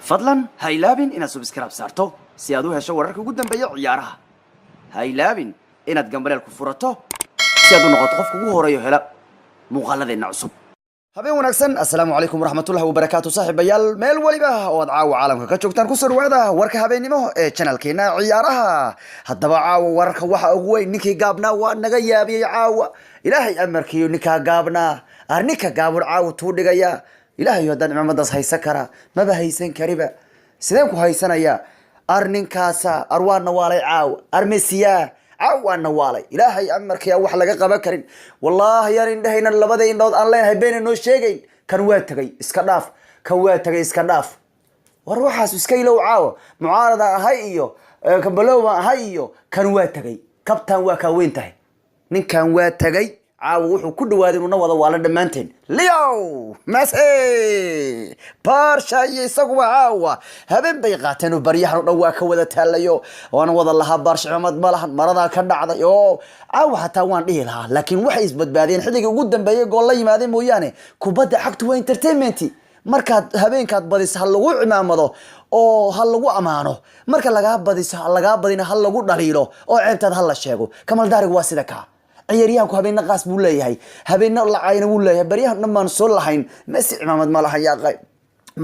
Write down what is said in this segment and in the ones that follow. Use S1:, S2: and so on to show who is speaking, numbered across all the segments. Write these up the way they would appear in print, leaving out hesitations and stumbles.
S1: Fadlan ha ilaabin inaad subscribe saarto si aad u hesho wararka ugu dambeeya ciyaaraha. Ha ilaabin inaad gambaleel ku furato si aad u noqoto qofka ugu horeeyo hela muuqaaladeenna cusub. Habeen wanaagsan, assalaamu calaykum waraxmatullahi wabarakaatu. Saaxiibayaal, meel waliba oo aad caawa caalamka ka joogtaan, kusoo dhawaada warka habeennimo ee channelkeena ciyaaraha. Haddaba caawa wararka waxa ugu weyn, ninkii gaabnaa waa naga yaabiyey caawa. Ilaahay amarkiiyo, ninkaa gaabnaa, arninka gaabun caawa tuu dhigaya. Ilaahayo, haddaan cimaamadaas haysan karaa, maba haysan kariba, sideen ku haysanayaa? Arninkaasa arwaana waalay caawa, armesiyaa caawaana waalay. Ilaahay amarkiya, wax laga qaban karin wallaahi. Yaan indhahayna, labada indhood aan leenahay, bayna noo sheegayn. Kan waa tagay, iska dhaaf. Kan waa tagay, iska dhaaf. War waxaas iska ilow. Caawa mucaarada ahay iyo kabalow baan ahay iyo kan waa tagay. Kabtaan waa kaa weyn tahay. Ninkan waa tagay caawa, wuxuu ku dhawaaday inuu na wada waalo dhammaanteen. Leo Messi, Barsha iyo isaguba caawa habeen bay qaateen oo baryahan o dhan waa ka wada taalayo. Waana wada lahaa, Barsha cimaamad ma lahan, maradaa ka dhacday oo caawa xataa waan dhihi lahaa, laakiin waxay isbadbaadiyeen xilligii ugu dambeeyay gool la yimaadeen mooyaane. Kubadda cagtu waa entertainment. Markaad habeenkaad badiso ha lagu cimaamado oo ha lagu amaano, marka lagaa badiso ha lagaa badina ha lagu dhaliilo oo ceebtaad ha la sheego. Kamaldaarigu waa sida kaa. Ciyaaryahanku habeenna qaas buu leeyahay, habeenna lacayna wuu leeyahay. Baryahan dhan baan soo lahayn, Messi cimaamad ma lahan yaaqay,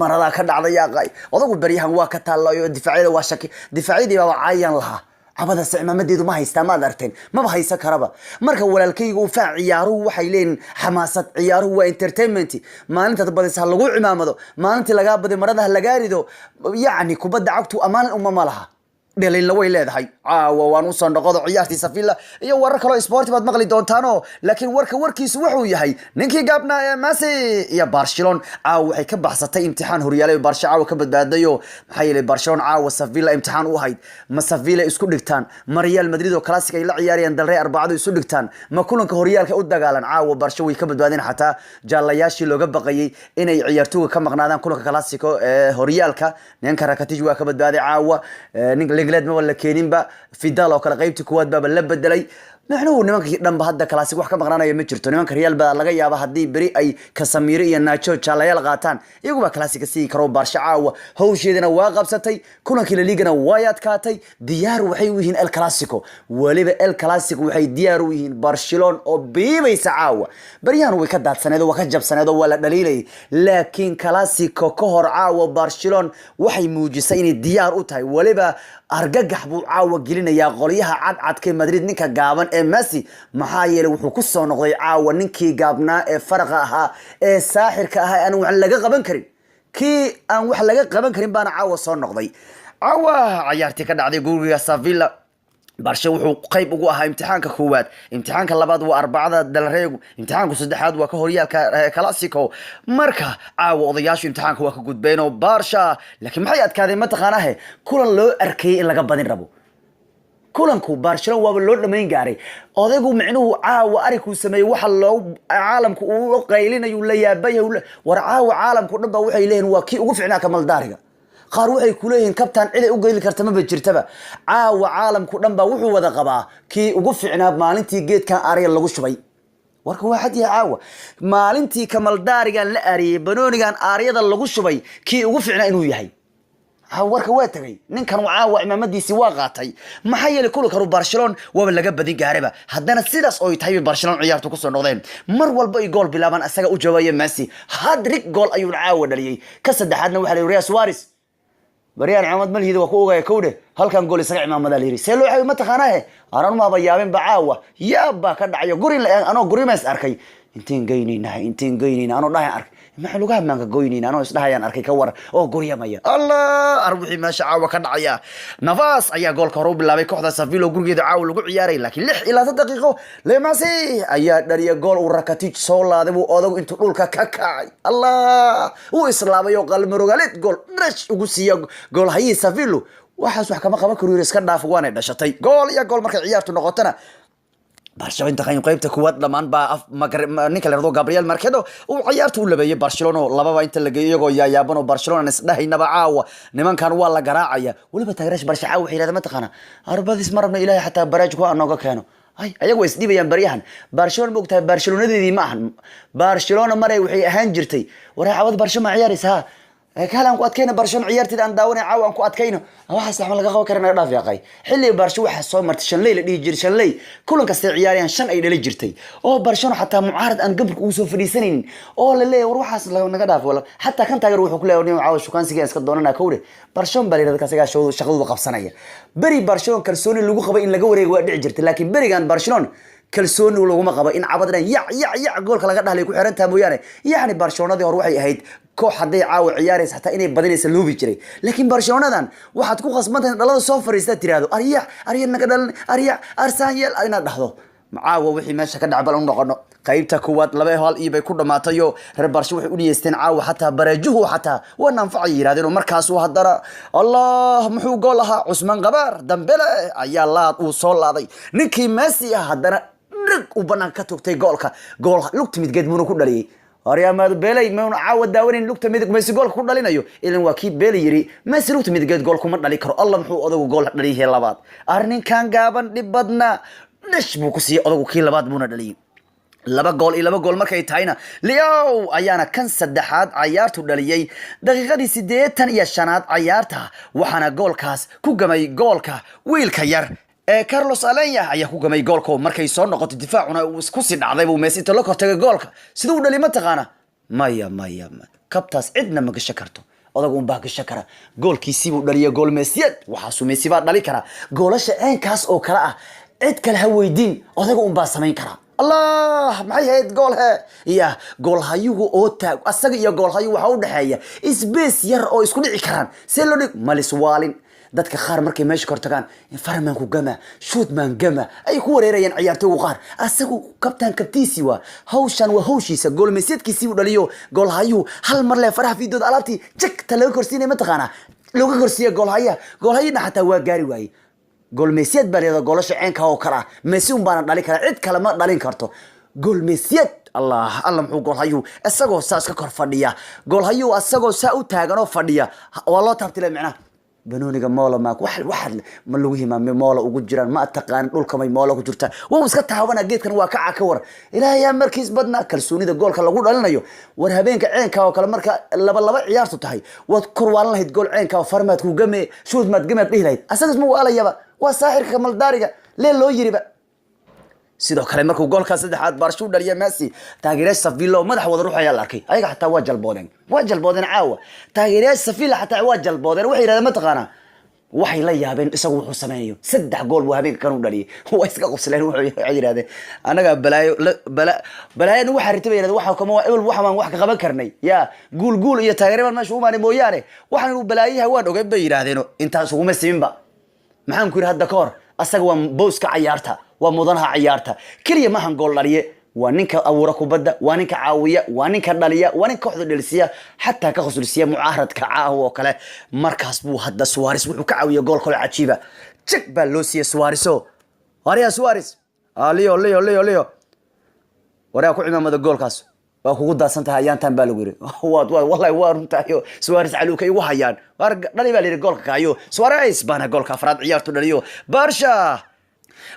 S1: maradaa ka dhacda yaaqay. Odagu baryahan waa ka taallayo difaacyada waa shaki, difaacyadii baaba caayaan lahaa. Cabadaas cimaamadeedu ma haystaa, maad arteen? Maba haysan karaba. Marka walaalkayga ufaa, ciyaaruhu waxay leeyihin xamaasad, ciyaaruhu waa entertainment. Maalintaad badisa ha lagu cimaamado, maalintii lagaa baday marada ha lagaa rido. Yacni kubadda cagtu ammaan uma ma laha, dhelinla way leedahay. Caawa waan usoo noqodo ciyaartii Sevilla iyo warar kaloo sporti baad maqli doontaano, laakiin warka warkiisu wuxuu yahay ninkii gaabnaa ee Messi iyo Barcelona caawa waxay ka baxsatay imtixaan horyaalay. Barsha caawa ka badbaadayo, maxaa yeelay Barcelona caawa Sevilla imtixaan u ahayd. Ma Sevilla isku dhigtaan? Ma Real Madrid oo Classic ay la ciyaarayaan Dalrey Arbacadu isu dhigtaan? Ma kulanka horyaalka u dagaalan? Caawa Barsha way ka badbaadeen xataa jaalayaashii looga baqayay inay ciyaartooyga ka maqnaadaan kulanka Classico ee horyaalka. Ninka Rakitic waa ka badbaaday caawa, ninka Lenglet maba la keeninba, Vidal oo kale qaybtii kuwaad baaba la bedelay. Macnuhu nimankii dhanba hadda Classic wax ka maqnaanaya ma jirto. Nimanka Real baa laga yaaba haddii beri ay Casemiro iyo Nacho jaalayaal qaataan, iyagu baa Classic sii karo. Barsha caawa hawsheedana waa qabsatay, kulankii La Ligana way adkaatay. Diyaar waxay u yihiin El Clasico. Weliba El Clasico waxay diyaar u yihiin Barcelona oo biibaysa caawa. Baryahan way ka daadsaneed oo waa ka jabsaneed oo waa la dhaliilayay, laakiin Clasico ka hor caawa Barcelona waxay muujisay inay diyaar u tahay. Weliba argagax buu caawa gelinayaa qolyaha cadcadka Madrid ninka gaaban ee Messi, maxaa yeelay wuxuu ku soo noqday caawa ninkii gaabnaa ee faraqa ahaa ee saaxirka ahaa ee aan wax laga qaban karin. Kii aan wax laga qaban karin baana caawa soo noqday. Caawa cayaartii ka dhacday guriga Sevilla, Barshe wuxuu qayb ugu ahaa imtixaanka koowaad. Imtixaanka labaad waa Arbacada Dalreegu, imtixaanku saddexaad waa ka horyaalka Classico. Marka caawa odayaashu imtixaanka waa ka gudbeen oo Barsha laakiin maxay adkaadeen mataqaanahe? Kulan loo arkayay in laga badin rabo, kulanku Barcelona waaba loo dhamayn gaaray. Odaygu micnuhu caawa arinkuu sameeyey waxa loo caalamku uu qaylinayu la yaabaya. War caawa caalamku dhan ba waxay leeyihin waa kii ugu ficnaa kamaldaariga. Qaar waxay kuleeyihiin kabtaan ciday u geyli karta maba jirtaba. Caawa caalamku dhan baa wuxuu wada qabaa kii ugu ficnaa maalintii geedkan ariga lagu shubay. Warka waa xad yahay. Caawa maalintii kamaldaarigan la ariyey, banoonigan aaryada lagu shubay, kii ugu ficnaa inuu yahay. Warka waa tagay. Ninkan caawa cimaamadiisii waa qaatay, maxaa yeelay kulankanu Barcelona waaba laga badin gaaraba. Haddana sidaas oo ay tahay bay Barcelona ciyaartu kusoo noqdeen. Mar walba ay gool bilaabaan asaga u jawaabaya. Messi hat-trick gool ayuu caawa dhaliyey. Ka saddexaadna waxaa la yidhi Riya Suarez, baryaan cimaamad malhida waa ku ogaya kowdhe, halkan gool isaga cimaamadaa la yidhi. See loo caawi mataqaanaahe? Aran maaba yaabinba. Caawa yaab baa ka dhacayo guri anoo gurimays arkay, inteen geynaynaha, inteen geynayna anoo dhahayan arkay, maxaa lugaha maanka goynayna anoo isdhahayaan arkay. Ka war oo guryamaya allah ar wixii meesha caawa ka dhacaya. Navas ayaa goolka hore u bilaabay kooxda Sevilla, gurigeeda caawa lagu ciyaaray, laakiin 6 ilaa daqiiqo Lemasi ayaa dhaliya gool uu Rakitic soo laaday. Buu odagu intuu dhulka ka kacay, allah, uu islaamay oo qalmarogalid gool dhash ugu siiya goolhayihii Sevilla. Waxaas wax kama qaban karo yiri, iska dhaaf, waanay dhashatay. 1-1 markay ciyaartu noqotona, Barcelona inta qaybta kuwaad dhammaan baa ninka la yiraahdo Gabriel Marquedo uu ciyaarta u labeeyay Barcelona oo lababa inta la geeyo, iyagoo yaayaaban oo Barcelona isdhahaynaba caawa nimankan waa la garaacaya. Weliba taageerayaasha Barca caawa waxay yidhahdeen, mataqaana, arbadis ma rabna, Ilaahay xataa baraaj ku nooga keeno. Ay ayagu way isdhibayaan baryahan. Barcelona ma ogtahay, Barcelonadeedii ma ahan. Barcelona maray waxay ahaan jirtay, waray cawad Barcelona ma ciyaaraysa? Ha. Kaale aan ku adkayno Barcelona ciyaarteeda aan daawanay caawa, aan ku adkayno. Waxaas waxba laga qaban kara, naga dhaaf yaaqay. Xilliga Barcelona waxaa soo martay shanley la dhihi jiray, shanley kulan kastay ciyaarayaan shan ay dhali jirtay, oo Barcelona xataa mucaarad aan gabarka ugu soo fadhiisanaynin oo la leeyahay war waxaas naga dhaaf wala. Xataa kan taageer wuxuu ku leeyahay nin caawa shukaansiga iska doonanaa kowre Barcelona baa la yidhahda, kasagaa shaqadooda qabsanaya. Beri Barcelona kalsooni lagu qabay in laga wareego waa dhici jirtay, laakiin berigan Barcelona kalsooni laguma qabo in cabadna yac yac yac goolka laga dhahlay ku xiran taha mooyaane. Yacni Barcelonadii hore waxay ahayd koox hadday caawa ciyaaraysa xataa inay badinaysa loobi jiray, laakiin Barcelonadan waxaad ku khasbantahay in dhalada soo fariista tiraahdo aryac arya naga dhalan aryac arsaan yeel inaad dhahdo. Caawa wixii meesha ka dhac bal u noqono. Qaybta koowaad 2-1 iyo bay ku dhamaatayo. Reer Barsho waxay u niyeysteen caawa xataa bareejuhu xataa waa anfacay yidhahdeen. Oo markaasuu haddana, Allah, muxuu gool ahaa! Cusmaan Qabaar Dambele ayaa laad uu soo laaday ninkii Messi ah, haddana dhig uu banaanka ka tugtay goolka. Gool lugta midgeed buuna ku dhaliyey. Horyaamaadu Beeley mauna caawa daawanayn lugta midig Messi goolka ku dhalinayo? Ilan waa kii Beeley yiri Messi lugta midigeed gool kuma dhali karo. Allah, muxuu odagu gool dhaliyay labaad! Arninkan gaaban dhib badna, dhish buu ku siiyey odagu, kii labaad buuna dhaliyey. 2 gool iyo 2 gool markay tahayna, Leow ayaana kan saddexaad cayaartu dhaliyey daqiiqadii 85aad cayaarta, waxaana goolkaas ku gamay goolka wiilka yar ee Carlos Alenya ayaa ku gamay goolka. Markay soo noqotay difaacuna uu isku sii dhacday buu Messi inta la kortagay goolka siduu u dhali ma taqaana? Maya, maya, kabtaas cidna ma gasho karto, odagu unbaa gasho kara. Goolkiisii buu dhaliyay, gool Mesiyad. Waxaasuu Messi baa dhali kara goolasha ceenkaas oo kale ah, cid kale ha weydiin, odaga unbaa samayn kara. Allah, maxay ahayd gool he! Ya goolhayuhu oo taag, asaga iyo goolhayu waxaa u dhexeeya space yar oo isku dhici karaan. See loo dhig malis waalin? Dadka qaar markay meesha kor tagaan, farmanku gama, shootman gama, ay ku wareerayaan ciyaartooygu qaar. Asagu kabtaan kabtiisii waa hawshan, waa hawshiisa. Gool mesyadkiisii uu dhaliyo, goolhayuhu hal mar le faraha fiidooda alaabtii jagta laga korsiinaya, mataqaanaa looga korsiiya goolhayaha, goolhayina xataa waa gaari waayey. Gool mesyad baa leedahay goolasha ceenka oo kale ah, Messi un baana dhali kara, cid kale ma dhalin karto. Gool mesyad, Allah, Allah, muxuu goolhayuhu isagoo saa iska kor fadhiya, goolhayuhu isagoo saa u taagan oo fadhiya waa loo taabtile. Micnaha banooniga moola ma wax waxaad ma lagu himaamay, moola ugu jiraan ma taqaanin, dhulka may moola ku jirtaa, waa iska taabana geedkan waa kaca ka war. Ilaahay markiis badnaa kalsoonida goolka lagu dhalinayo. War habeenka ceenka oo kale marka laba laba ciyaartu tahay, waad korwaalan lahayd gool ceenka oo farmaad ku game, shuud maad gamead dhihi lahayd. Asagas ma waalayaba, waa saaxirka maldaariga lee loo yiriba. Sidoo kale markuu goolkaa saddexaad Baarsha u dhaliya Messi, taageerayaasha Sevilla oo madax wada ruux ayaa la arkay. Ayaga xataa waa jalboodeen, waa jalboodeen caawa. Taageerayaasha Sevilla xataa waa jalboodeen. Waxay yidhahdeen, mataqaanaa, waxay la yaabeen isagu wuxuu sameynayo. Saddex gool buu habeenka kan u dhaliyay, waa iska qosleen. Waxay yidhahdeen anaga balaayo balaayo nagu xarirtay bay yidhahdeen. Waxa kama waa ebel, waxa baan wax ka qaban karnay ya guul guul iyo taageere baan meesha u imaanay mooyaane, waxaan inuu balaayaha waan ogeyn bay yidhaahdeen. Intaas uguma siminba. Maxaan ku yidhi hadda ka hor? Asaga waa bowska cayaarta, waa mudanaha cayaarta. Keliya maahan gool dhaliye, waa ninka abuura kubadda, waa ninka caawiya, waa ninka dhaliya, waa ninka kooxda dhelisiya, xataa ka qoslisiya mucaaradka caawa oo kale. Markaas buu hadda Suarez wuxuu ka caawiya gool kale cajiiba. Jag baa loo siiyey Suarezo. Waryaa Suarez, Leo, Leo, Leo, Leo, waryaa ku cimaamada goolkaas waa kugu daadsan tahay ayaantan baa lagu yiri. Waad waa wallahi waa runtahayo, Suarez caluuka igu hayaan. War dhali baa la yiri goolka kaayo. Suarez baana goolka afraad ciyaartu dhaliyo.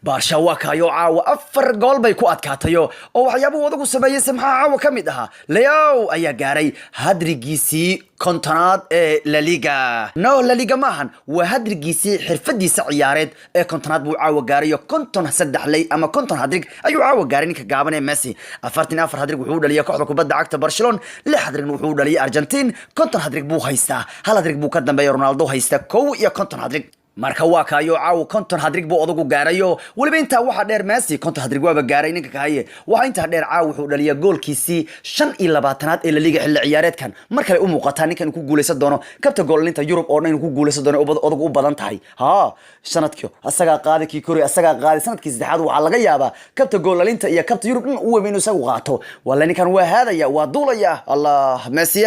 S1: Barsha waa kaayo caawa afar gool bay ku adkaatayo, oo waxyaabuhu odagu sameeyey se maxaa caawa ka mid ahaa? Leow ayaa gaaray hadrigiisii 50aad ee La Liga. No, La Liga maahan, waa hadrigiisii xirfadiisa ciyaareed ee 50aad buu caawa gaarayo. 53 ley ama 50 hadrig ayuu caawa gaaray ninka gaaban ee Messi. 44 hadrig wuxuu u dhaliyay kooxda kubadda cagta Barcelona, lix hadrigna wuxuu u dhaliyay Argentine. 50 hadrig buu haystaa, hal hadrig buu ka dambeeya Ronaldo, haysta 51 hadrig. Marka waa kaayo caawa 50 hadrig buu odagu gaarayo. Weliba intaa waxaa dheer, Messi 50 hadrig waaba gaaray ninka kahaye. Waxaa intaa dheer, caawa wuxuu dhaliyaa goolkiisii 25aad ee La Liga xilli ciyaareedkan. Mar kale u muuqataa ninkan ku guuleysan doono kabta goolalinta Yurub oo dhan, inuu ku guuleysan doono odagu u badan tahay. Ha sanadkii asagaa qaaday, kii kori asagaa qaaday. Sanadkii saddexaad waxaa laga yaabaa kabta goolalinta iyo kabta Yurub dhan u weyn inuu isagu qaato. Walla ninkan waa haadaya, waa duulaya. Allah, Messi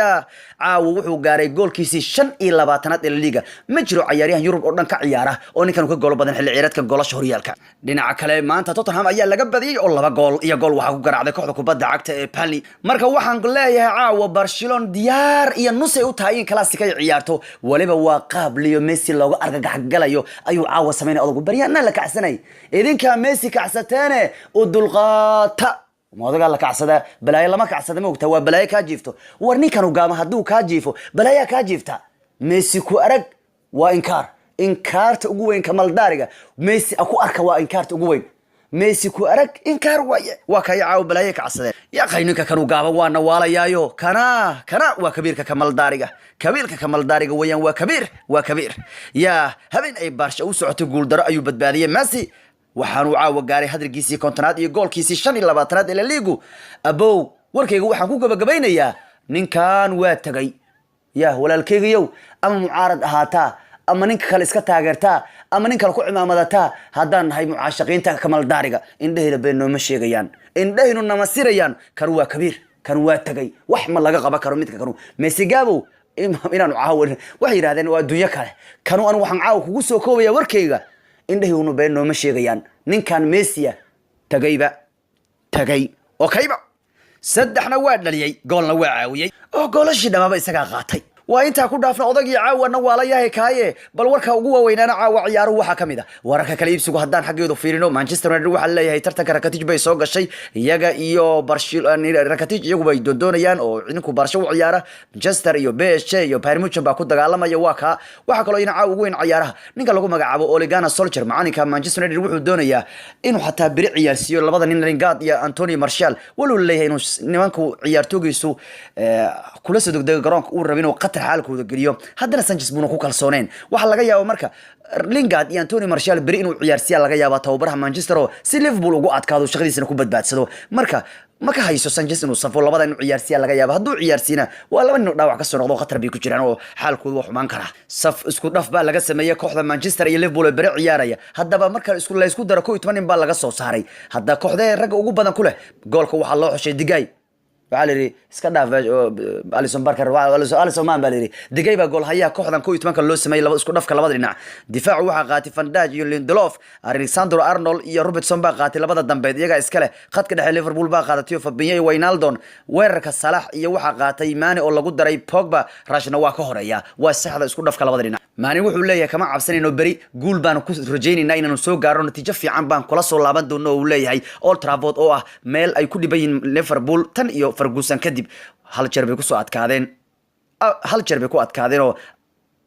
S1: caawa wuxuu gaaray goolkiisii 25aad ee La Liga. Ma jiro cayaaryahan Yurub oo dhan ka ciyaara oo ninkan ka goolo badan xilli ciyaareedkan goolasha horyaalka. Dhinaca kale maanta Tottenham ayaa laga badiyey, oo 2 gool iyo gool waxaa ku garaacday kooxda kubadda cagta ee Burnley. Marka waxaan leeyahay caawa Barcelona diyaar iyo nusay u tahay in Clasico ay ciyaarto. Waliba waa qaab Leo Messi looga argagaxgalayo ayuu caawa sameynaya odagu. Baryaana la kacsanay, idinkaa Messi kacsateene u dulqaata. Ma odagaa la kacsadaa? Balaayo lama kacsada, ma ogtaa? Waa balaayo kaa jiifto. War ninkanu gaama hadduu kaa jiifo, balaayaa kaa jiifta. Messi ku arag waa inkaar, inkaarta ugu weyn. Kamaldaariga Messi ku arka waa inkaarta ugu weyn. Messi ku arag inkaar waaye. Waa kaya caawa balaaye kacsadeen. Yaqay, ninka kanu gaaban waa nawaalayaayo. Kana kana waa kabiirka kamaldaariga, kabiirka kamaldaariga weeyaan. Waa kabiir, waa kabiir. Yaa habeen ay Baarsha u socotay guuldaro ayuu badbaadiyey Messi. Waxaanuu caawa gaaray hadrigiisii 50aad iyo goolkiisii 25aad ee La Ligu. Abow, warkayga waxaan ku gabagabaynayaa, ninkan waa tagay. Ya walaalkeygayow, ama mucaarad ahaataa, ama ninka kale iska taageertaa, ama nin kale ku cimaamadataa, haddaan nahay mucaashaqiinta kamaldaariga, indhahayna been nooma sheegayaan, indhahaynu nama sirayaan. Kan waa kabiir, kan waa tagay. Wax ma laga qaban karo midka kanu Messi gaabow. Inaanu caawa waxay yidhahdeen waa adduunyo kale. Kanu anu waxaan caawa kugu soo koobaya warkayga, indhahaynu been nooma sheegayaan. Ninkan Messia tagayba, tagay oo kayba. Saddexna waa dhaliyey, goolna waa caawiyey, oo goolashii dhammaaba isagaa qaatay. Waa intaa ku dhaafna odagii caawana waa la yahay kaaye. Bal warka ugu waaweynaana caawa ciyaaruhu waxaa ka mid a wararka kala iibsigu. Haddaan xaggeedu fiirino, Manchester United waxaa leeyahay tartanka Rakitic bay soo gashay iyaga iyo Rakitic iyagu bay doondoonayaan, oo ninku Barsha u ciyaara. Manchester iyo PSG iyo Bayern Munchen baa ku dagaalamaya. Waa kaa. Waxaa kaloo ina caawa ugu weyn ciyaaraha ninka lagu magacaabo Ole Gunnar Solskjaer, macalinka Manchester United, wuxuu doonayaa inuu xataa beri ciyaarsiiyo labada nin, Lingard iyo Anthony Martial, walow leeyahay inuu nimanku ciyaartoogiisu kula soo degdega garoonka uu rabo inuu qatar xaalkooda geliyo. Haddana Sanchez buuna ku kalsooneen. Waxaa laga yaaba marka Lingard iyo Anthony Martial beri inuu ciyaarsiiya laga yaabaa tababaraha Manchester, oo si Liverpool ugu adkaado, shaqadiisana ku badbaadsado. Marka ma ka hayso Sanchez inuu safo, labada inuu ciyaarsiiya laga yaaba. Hadduu ciyaarsiina, waa laba nin oo dhaawac ka soo noqdo, khatar bay ku jiraan oo xaalkoodu waa xumaan karaa. Saf isku dhaf baa laga sameeyey kooxda Manchester iyo Liverpool ee beri ciyaaraya. Haddaba marka isku la isku daro, 11 nin baa laga soo saaray. Hadda kooxdee ragga ugu badan ku leh goolka waxaa loo xushay De Gea. Waxaa la yidhi iska dhaaf Alison Barker, Alison Man baa la yidhi. De Gea baa goolhayaha kooxdan 11-ka loo sameeyey, laba isku dhafka labada dhinac. Difaacu waxaa qaatay Van Dijk iyo Lindelof. Alexander Arnold iyo Robertson baa qaatay labada dambeed, iyagaa iska leh. Khadka dhexe Liverpool baa qaadatay Fabinho iyo Wijnaldum. Weerarka Salah iyo waxaa qaatay Mane oo lagu daray Pogba. Rashna waa ka horeeya. Waa saxda isku dhafka labada dhinac. Mane wuxuu leeyahay kama cabsanayno beri, guul baanu ku rajaynaynaa inaanu soo gaaro, natiijo fiican baan kula soo laaban doono, oo uu leeyahay Old Trafford, oo ah meel ay ku dhiban yihiin Liverpool tan iyo Ferguson kadib. Hal jeer bay kusoo adkaadeen, hal jeer bay ku adkaadeen, oo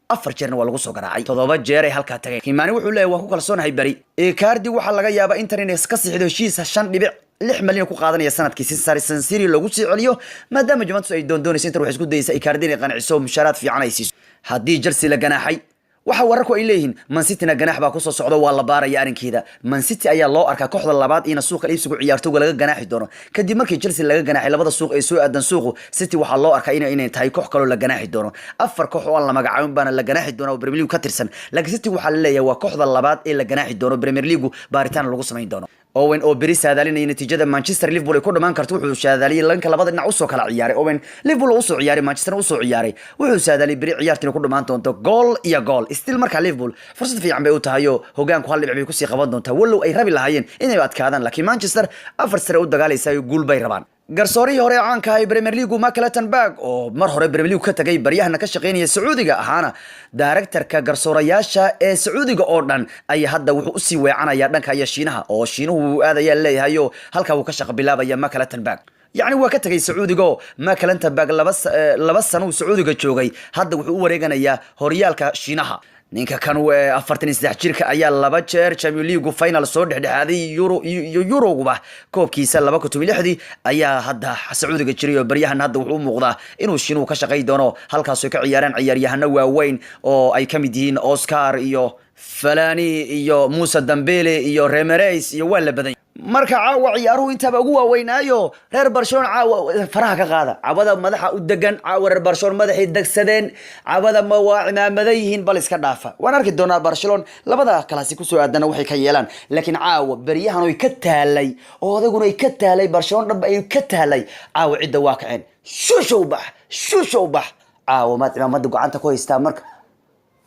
S1: afar jeerna waa lagu soo garaacay. Toddoba jeer ay halkaa tageen. Mane wuxuu leeyahay waan ku kalsoonahay beri. Icardi waxaa laga yaabaa Inter inay ka siixdo heshiisa 5.6 malyan ku qaadanaya sanadkii, si San Siro loogu sii celiyo, maadaama Juventus ay doondoonayso. Inter waxay isku dayeysaa Icardi inay qanciso, mushaaraad fiican ay siiso. Haddii Chelsea la ganaaxay, waxa wararku ay leeyihiin Man Cityna ganaax baa kusoo socda, waa la baaraya arrinkeeda. Man City ayaa loo arkaa kooxda labaad ina suuqa iibsigu ciyaartooga laga ganaaxi doono kadib markii Chelsea laga ganaaxay labada suuq ee soo aadan suuqu. City waxaa loo arkaa inay tahay koox kaloo la ganaaxi doono. Afar koox oo aan la magacaabin baana la ganaaxi doona oo Premier League ka tirsan, laakiin City waxaa la leeyahay waa kooxda labaad ee la ganaaxi doono, Premier League baaritaan lagu samayn doono. Owen oo beri saadaalinaya natiijada Manchester Liverpool ay ku dhamaan karto, wuxuu saadaaliyay lanka labada dhinac usoo kala ciyaaray. Owen Liverpool usoo ciyaaray, Manchester usoo ciyaaray, wuxuu saadaaliyay beri ciyaarta inay ku dhamaan doonto gool iyo gool. Still markaa Liverpool fursad fiican bay u tahay oo hogaanku hal dhibic bay kusii qaban doontaa, wallow ay rabi lahaayeen inay adkaadaan, laakiin Manchester afar sare u dagaalaysa, guul bay rabaan. Garsoorihii hore ee caanka ahay Premier League, Mark Clattenburg, oo mar hore Premier League ka tagay, baryahana ka shaqeynaya Sacuudiga, ahaana directorka garsoorayaasha ee Sacuudiga oo dhan, ayaa hadda wuxuu usii weecanaya dhanka iyo Shiinaha, oo Shiinuhu wuu aadayaa leeyahay, oo halkaa wuu ka shaqo bilaabaya Mark Clattenburg. Yacni waa ka tagay Sacuudiga oo Mark Clattenburg 2 sano uu Sacuudiga joogay, hadda wuxuu u wareeganayaa horyaalka Shiinaha. Ninka kan 43 jirka ayaa laba jeer Champions League final soo dhexdhexaaday, Euro iyo Euroguba koobkiisa 2016-dii, ayaa hadda Sacuudiga jiray, oo baryahan hadda wuxuu u muuqdaa inuu Shiinuhu ka shaqay doono, halkaasoo ka ciyaaraan ciyaaryahano waaweyn oo ay ka mid yihiin Oscar iyo Falani iyo Musa Dambele iyo Remeres iyo waa la badan. Marka caawa ciyaaruhu intaaba ugu waaweynaayo. Reer Barcelona caawa faraha ka qaada, cawada madaxa u degan. Caawa reer Barcelona madaxay degsadeen, cawada ma waa cimaamada yihiin, bal iska dhaafa. Waan arki doonaa Barcelona labada kalaasi kusoo aadana waxay ka yeelaan, laakiin caawa beryahan oy ka taalay oo odaguna ay ka taalay, Barcelona dhanba ay ka taalay, caawa cidda waa kaceen. Shushow bax, shushow bax. Caawa maad cimaamada gacanta ku haystaa? Marka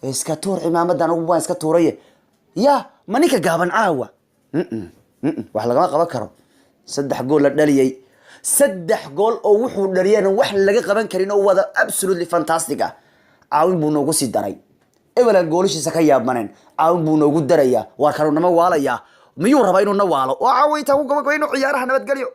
S1: iska tuur cimaamadan, ugu waan iska tuuraye. Ya ma ninka gaaban caawa wax lagama qaban karo. Saddex gool la dhaliyey, saddex gool oo wuxuu dhaliyana wax laga qaban karin oo wada absolutely fantastic ah. Caawin buu noogu sii daray. Ebelan goolashiisa ka yaabmaneen, caawin buu noogu darayaa. Waar kanuu nama waalayaa? Miyuu rabaa inuu na waalo? Oo caawa intaan ku gabagabayno ciyaaraha, nabadgelyo.